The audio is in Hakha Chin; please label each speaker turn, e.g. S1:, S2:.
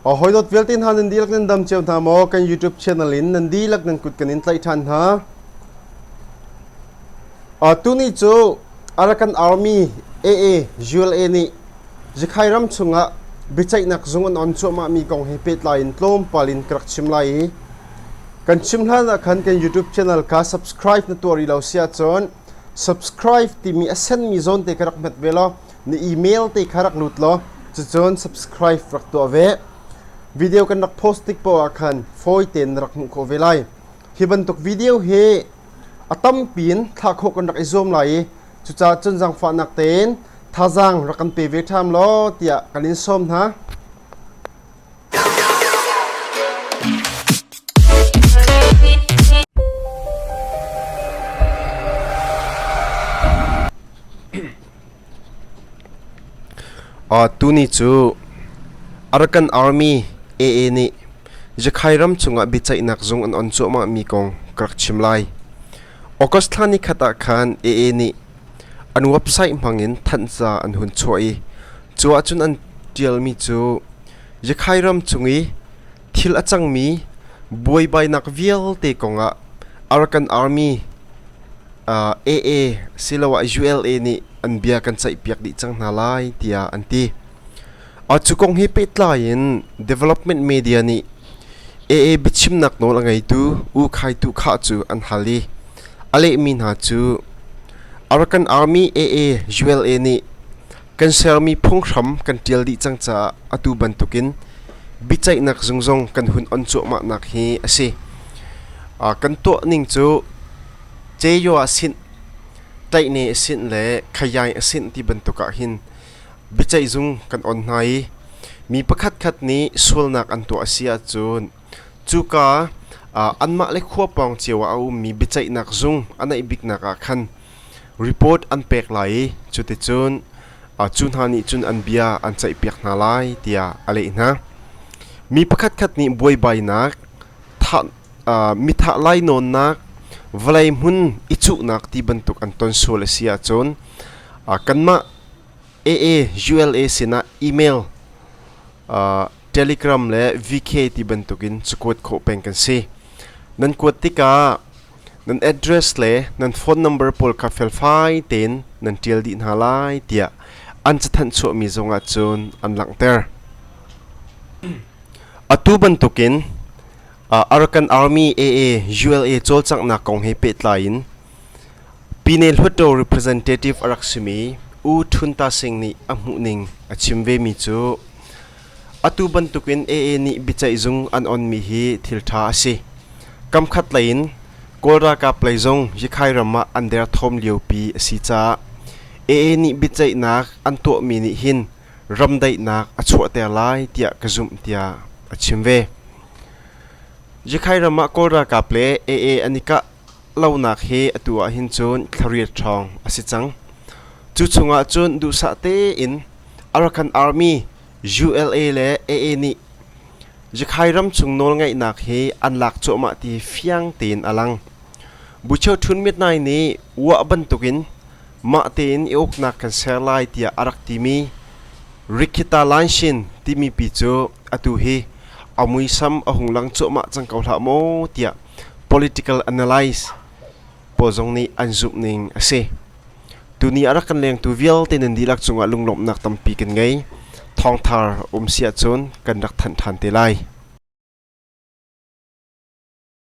S1: Hawidawt vialte hna nan dihlak nan dam cio hna maw? Kan YouTube channel in nan dihlak nan kut kan in tlaih ṭhan hna. Tuni cu Arakan Army AA ULA nih Zikhai ram chungah biaceihnak zung an on cuahmahmi kong he pehtlai in tlawmpal in ka rak chim lai i kan chim hlan ah khan kan YouTube channel kha subscribe na tuah rih lo si ahcun subscribe timi a senmi zawn te kha rak hmet ve law na email te kha rak lut law cucun subscribe rak tuah ve. Video kan rak post tik poah ah khan fawi tein na rak hmuh khawh ve lai. Hi bantuk video hi a tampi in thlah khawh kan rak i zuam lai i cucaah cun zaangfahnak tein thazaang rak kan pe ve ṭham law tiah kan in sawm hna. Tuni cu Arakan Army AA nih Jakhai ram chungah biaceihnak zung an on cuahmahmi kong ka rak chim lai. August thla nikhat ah khan AA nih an website hmangin thanhca an hun chuah i cu ahcun an ṭialmi cu Jakhai ram chung i thil a cangmi buaibainak vialte kongah Arakan Army AA siloah ULA nih an bia kan ceihpiak dih cang hna lai tiah an ti. Cu kong he pehtlai in development media nih AA biachimnak nawl a ngeitu U Khai Tu Khah cu an hal i a lehmi hna cu Arakan Army AA ULA nih kan sermi phunghram kan ṭial dih cang caah atu bantukin biaceihnak zung zong kan hun on cuahmahnak hi a si. Kan tuah ning cu Ceyo a sinh, Ṭaihne a sinh le Khayai a sinh ti bantuk ah hin biaceihzung kan on hna i mi pakhatkhat nih sualnak an tuah a si ahcun cuka anmah le khua pawng cio ah a ummi biaceihnak zung a naih biknak ah khan report an pek lai i cuticun cu hna nih cun an bia an ceihpiak hna lai tiah a leh hna. Mi pakhatkhat nih buaibainak, mithah lainawnnak, vawlei hmun i cuhnak ti bantuk an ton sual a si ahcun kanmah AA ULA sinah email, Telegram le VK ti bantukin cakuat khawh peng kan si. Nan kuat tikah nan address le nan phone number pawl kha felfai tein nan ṭial dih hna lai tiah an cathanh chuahmi zongah cun an langhter. Atu bantukin Arakan Army AA ULA cawlcanghnak kong he pehtlai in Pine Hluttaw representative a rak simi U Htun Ta Sing nih a hmuhning a chim vemi cu atu bantukin AA nih biaceihzung an onmi hi thil ṭha a si. Kamkhat lei in Kawl ralkap lei zong Yikhai ram ah an derthawm liopi a si caah AA nih biaceihnak an tuahmi nih hin ramdaihnak a chuahter lai tiah ka zumh tiah a chim ve. Yikhai ram ah Kawl ralkap le AA an i kah lonak hi atu ah hin cun thlariat hrawng a si cang. Cu chungah cun duhsah tein Arakan Army, ULA le AA nih Yikhai ram chung nawlngeihnak hi an lak cuahmah ti fiang tein a lang. Bucho Htun Myitnai nih uah bantukin mah tein i uknak kan ser lai tiah a rak timi Rikhita Lanshin timi pi cu atu hi a muisam a hung lang cuahmah cang ko hlah maw tiah political analyst pawl zong nih an zumh ning a si. Tuni a rak kan lengtu vialte nan dihlak cungah lunglawmhnak tampi kan ngei. Thawngthar um si ahcun kan rak thanh ṭhan te lai.